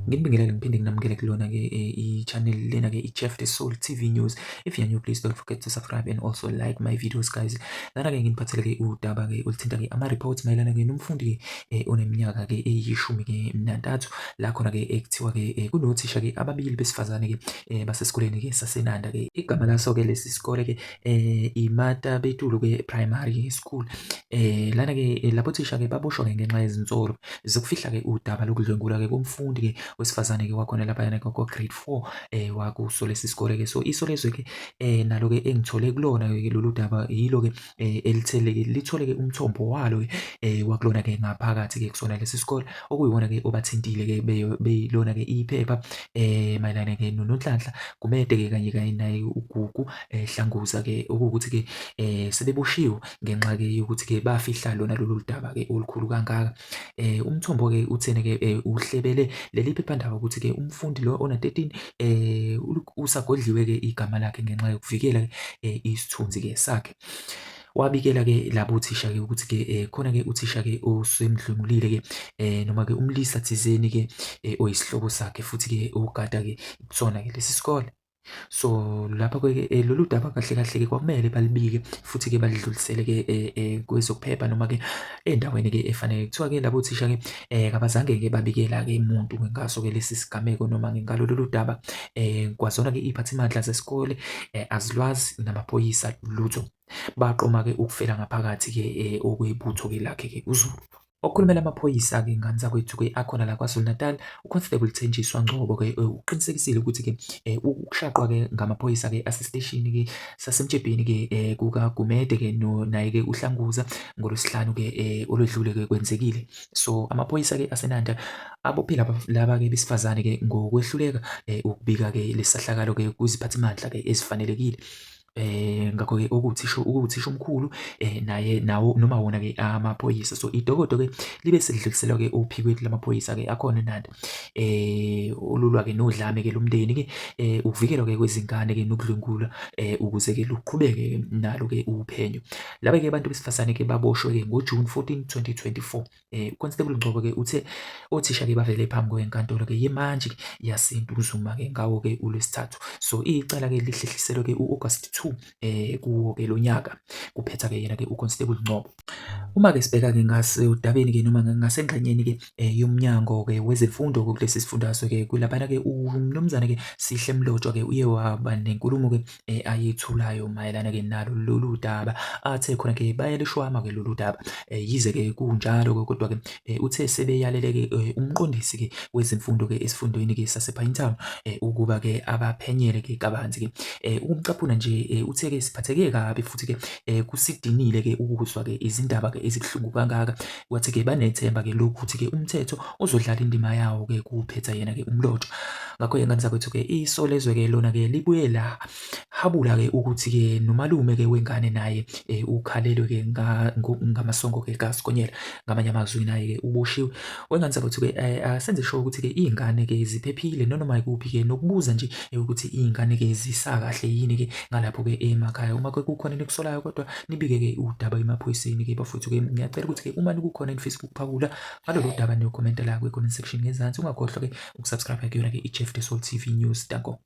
Nginibingelele ngiphinde nginamukele kulona-ke i-channel lena-ke i-Jeff the Soul TV News. If you're new, please don't forget to subscribe and also like my videos guys. Lana-ke nginiphathele-ke udaba-ke oluthinta-ke ama-reports mayelana-ke nomfundi-ke oneminyaka-ke eyishumi-ke nantathu la khona-ke ekuthiwa-ke kunothisha-ke ababili besifazane-ke basesikoleni-ke saseNanda-ke. Igama laso-ke lesi sikole-ke iMatabetulu-ke Primary School. Lana-ke labo thisha-ke baboshwa-ke ngenxa yezinsolo zokufihla-ke udaba lokudlwengulwa-ke komfundi-ke wesifazane-ke wakhona laphayana kwa-grade 4 wakuso lesi sikole-ke. So Isolezwe-ke nalo-ke engithole kulona-ke lolu daba yilo-ke elithele-ke lithole-ke umthombo walo-ke wakulona-ke ngaphakathi-ke kusona lesi sikole okuyiwona-ke obathintile-ke beyilona-ke iphepha mayelana-ke noNonhlanhla Gumede-ke kanye kanye naye uGugu Hlanguza-ke okuwukuthi-ke sebeboshiwe ngenxa-ke yokuthi-ke bafihla lona lolu daba-ke olukhulu kangaka. Umthombo-ke uthene-ke uhlebele leli phephandaba ukuthi-ke umfundi lo ona-13 usagodliwe-ke igama lakhe ngenxa yokuvikela-ke isithunzi-ke sakhe. Wabikela-ke labo thisha-ke ukuthi-ke khona-ke uthisha-ke osemdlwengulile-ke noma-ke umlisa thizeni-ke oyisihlobo sakhe futhi-ke ogada-ke kusona-ke lesi sikole. So lapho-ke lolu daba kahle kahle-ke kwakumele balibike futhi-ke balidlulisele-ke kwezokuphepha noma-ke endaweni-ke efanele. Kuthiwa-ke labo thisha-ke kabazange-ke babikela-ke muntu ngaso-ke lesi sigameko noma-ke ngalo lolu daba. Kwazona-ke iy'phathimandla zesikole azilwazi namaphoyisa lutho. Baqoma-ke ukufela ngaphakathi-ke okwebutho-ke lakhe-ke uZulu. Okhulumela amaphoyisa-ke ngane zakwethu-ke akhona la KwaZulu-Natal, uConstable Thenjiswa Ngcobo-ke uqinisekisile ukuthi-ke ukushaqwa-ke ngamaphoyisa-ke asesiteshini-ke saseMtshebheni-ke kukaGumede-ke naye-ke uHlanguza ngoLwesihlanu-ke olwedlule-ke kwenzekile. So amaphoyisa-ke aseNanda abophe laba-ke besifazane-ke ngokwehluleka ukubika-ke lesahlakalo-ke kwiziphathimandla-ke ezifanelekile. Ngakho-ke okuwuthisha okuwuthisha omkhulu naye nawo noma wona-ke amaphoyisa. So idokodo-ke libe selidluliselwa-ke ophikweni lamaphoyisa-ke akhona eNanda olulwa-ke nodlame-ke lomndeni-ke ukuvikelwa-ke kwezingane-ke nokudlwengulwa ukuze-ke luqhubeke nalo-ke uphenyo. Laba-ke abantu besifazane-ke baboshwe-ke ngoJune 14, 2024. UConstable Ngcobo-ke uthe othisha-ke bavele phambi kwenkantolo-ke yemantshi yaseNtuzuma-ke ngawo-ke uLwesithathu. So icala-ke lihlehliselwe-ke u-August 2 kuwo-ke lo nyaka. Kuphetha-ke yena-ke uConstable Ngcobo. Uma-ke sibheka-ke ngasedabeni-ke noma ngasengxenyeni-ke yomnyango-ke wezemfundo kulesi sifundazwe-ke kulaphana-ke uMnumzane-ke Sihle Mlotshwa-ke uye waba nenkulumo-ke ayethulayo mayelana-ke nalo lolu daba athe khona-ke bayalishwama-ke lolu daba yize-ke kunjalo-ke kodwa-ke uthe sebeyalele-ke umqondisi-ke wezemfundo-ke esifundweni-ke sasePinetown ukuba-ke abaphenyele-ke kabanzi-ke. Ukumcaphuna nje uthe-ke siphatheke kabi futhi-ke kusidinile-ke ukuzwa-ke izindaba-ke ezibuhlungu kangaka. Wathi-ke banethemba-ke lokuthi-ke umthetho uzodlala indima yawo-ke kuphetha yena-ke uMlotshwa. Ngakho-ke ngane zakwethu-ke Isolezwe-ke lona-ke libuye lahabula-ke ukuthi-ke nomalume-ke wengane naye ukhalelwe-ke ngamasongo-ke kaSigonyela. Ngamanye amazwi naye-ke uboshiwe. Wengane zakwethu-ke asenze sure ukuthi-ke iy'ngane-ke ziphephile nanoma yikuphi-ke nokubuza nje ukuthi iy'ngane-ke zisakahle yini-ke ngalapho-ke emakhaya. Uma-ke kukhona enikusolayo kodwa nibike-ke udaba emaphoyiseni-ke bafowethu-ke. Ngiyacela ukuthi-ke uma kukhona enifisa ukuphawula ngalolu daba niyokhomenta la kwi-comment section ngezansi. Ungakhohlwa-ke ukusubscribe kuyona-ke i-Jeff The Soul TV News. Danko.